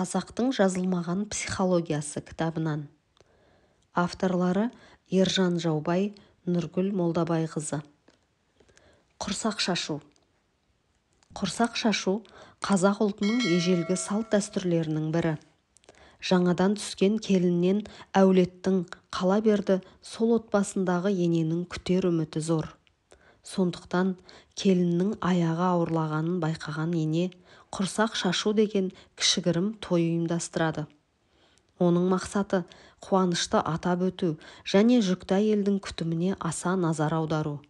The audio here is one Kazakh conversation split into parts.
Қазақтың жазылмаған психологиясы кітабынан. Авторлары Ержан Жаубай, Нұргүл Молдабайқызы. Құрсақ шашу. Құрсақ шашу қазақ ұлтының ежелгі салт-дәстүрлерінің бірі. Жаңадан түскен келіннен әулеттің, қала берді сол отбасындағы ененің күтер үміті зор. Сондықтан келіннің аяғы ауырлағанын байқаған ене құрсақ шашу деген кішігірім той ұйымдастырады. Оның мақсаты қуанышты атап өту және жүкті әйелдің күтіміне аса назар аудару.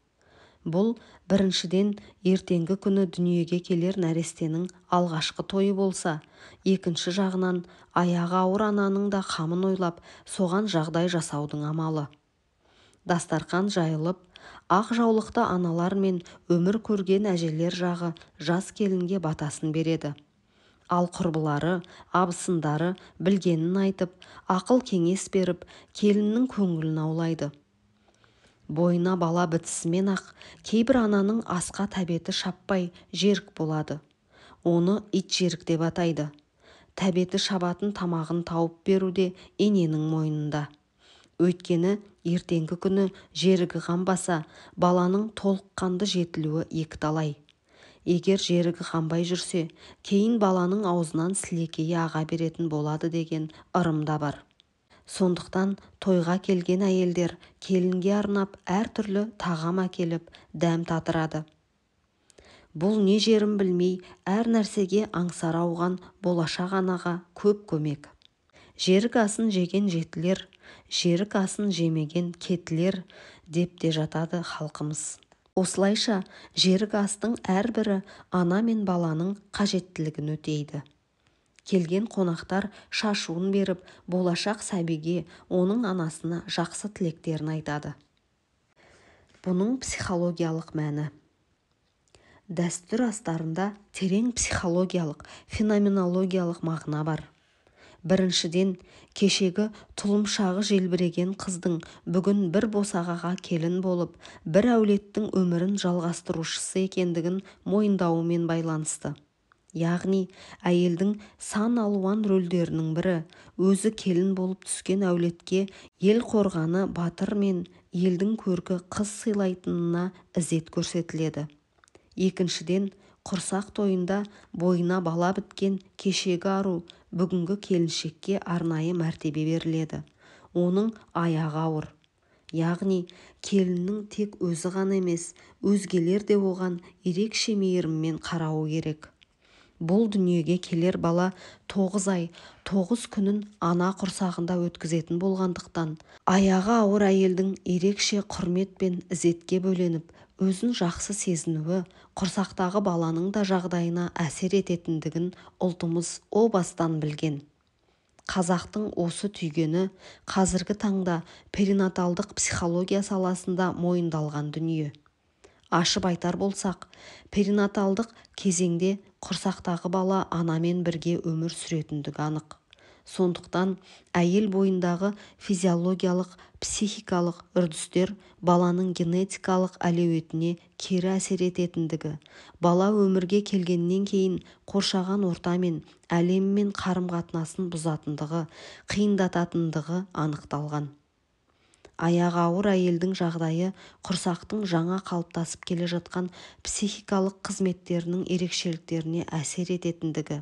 Бұл біріншіден ертеңгі күні дүниеге келер нәрестенің алғашқы тойы болса, екінші жағынан аяғы ауыр ананың да қамын ойлап, соған жағдай жасаудың амалы. Дастарқан жайылып, ақ жаулықты аналар мен өмір көрген әжелер жағы жас келінге батасын береді. Ал құрбылары, абысындары білгенін айтып, ақыл кеңес беріп, келіннің көңілін аулайды. Бойына бала бітісімен-ақ кейбір ананың асқа тәбеті шаппай жерік болады. Оны ит жерік деп атайды. Тәбеті шабатын тамағын тауып беру де ененің мойнында. Өйткені ертеңгі күні жерігі қанбаса, баланың толыққанды жетілуі екіталай. Егер жерігі қанбай жүрсе, кейін баланың аузынан сілекейі аға беретін болады деген ырым да бар. Сондықтан тойға келген әйелдер келінге арнап әртүрлі тағам әкеліп, дәм татырады. Бұл не жерін білмей, әр нәрсеге аңсары ауған болашақ анаға көп көмек. Жерік асын жеген жетілер, жерік асын жемеген кетілер деп те жатады халқымыз. Осылайша жерік астың әрбірі ана мен баланың қажеттілігін өтейді. Келген қонақтар шашуын беріп, болашақ сәбиге, оның анасына жақсы тілектерін айтады. Бұның психологиялық мәні. Дәстүр астарында терең психологиялық, феноменологиялық мағына бар. Біріншіден, кешегі тұлымшағы желбіреген қыздың бүгін бір босағаға келін болып, бір әулеттің өмірін жалғастырушысы екендігін мойындауымен байланысты. Яғни, әйелдің сан алуан рөлдерінің бірі, өзі келін болып түскен әулетке ел қорғаны батыр мен елдің көркі қыз сыйлайтынына ізет көрсетіледі. Екіншіден, құрсақ тойында бойына бала біткен кешегі ару бүгінгі келіншекке арнайы мәртебе беріледі. Оның аяғы ауыр. Яғни, келіннің тек өзі ғана емес, өзгелер де оған ерекше мейіріммен қарауы керек. Бұл дүниеге келер бала 9 ай, 9 күнін ана құрсағында өткізетін болғандықтан, аяғы ауыр әйелдің ерекше құрмет пен ізетке бөленіп, өзін жақсы сезінуі, құрсақтағы баланың да жағдайына әсер ететіндігін ұлтымыз о бастан білген. Қазақтың осы түйгені қазіргі таңда перинаталдық психология саласында мойындалған дүние. Ашып айтар болсақ, перинаталдық кезеңде құрсақтағы бала анамен бірге өмір сүретіндігі анық. Сондықтан әйел бойындағы физиологиялық, психикалық үрдістер баланың генетикалық әлеуетіне кері әсер ететіндігі, бала өмірге келгеннен кейін қоршаған ортамен, әлеммен қарым-қатынасын бұзатындығы, қиындататындығы анықталған. Аяғы ауыр әйелдің жағдайы құрсақтың жаңа қалыптасып келе жатқан психикалық қызметтерінің ерекшеліктеріне әсер ететіндігі,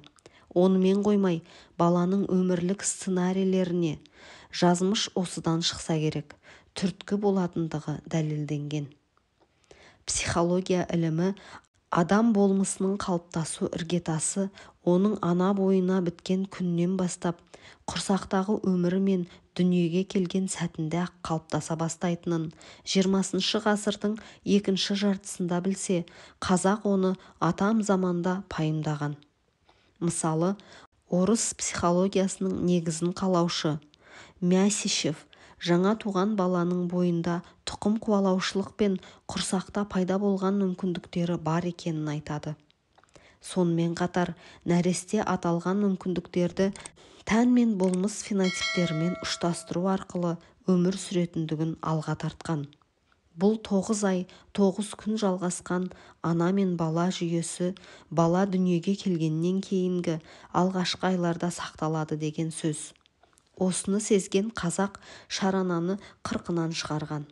онымен қоймай баланың өмірлік сценарийлеріне жазмыш осыдан шықса керек, түрткі болатындығы дәлелденген. Психология ілімі адам болмысының қалыптасу іргетасы оның ана бойына біткен күннен бастап, құрсақтағы өмірі мен дүниеге келген сәтінде-ақ қалыптаса бастайтынын 20-шы ғасырдың екінші жартысында білсе, қазақ оны атам заманда пайымдаған. Мысалы, орыс психологиясының негізін қалаушы Мясищев жаңа туған баланың бойында тұқым қуалаушылық пен құрсақта пайда болған мүмкіндіктері бар екенін айтады. Сонымен қатар, нәресте аталған мүмкіндіктерді тән мен болмыс фенотиптерімен ұштастыру арқылы өмір сүретіндігін алға тартқан. Бұл 9 ай, 9 күн жалғасқан ана мен бала жүйесі бала дүниеге келгеннен кейінгі алғашқы айларда сақталады деген сөз. Осыны сезген қазақ шарананы қырқынан шығарған.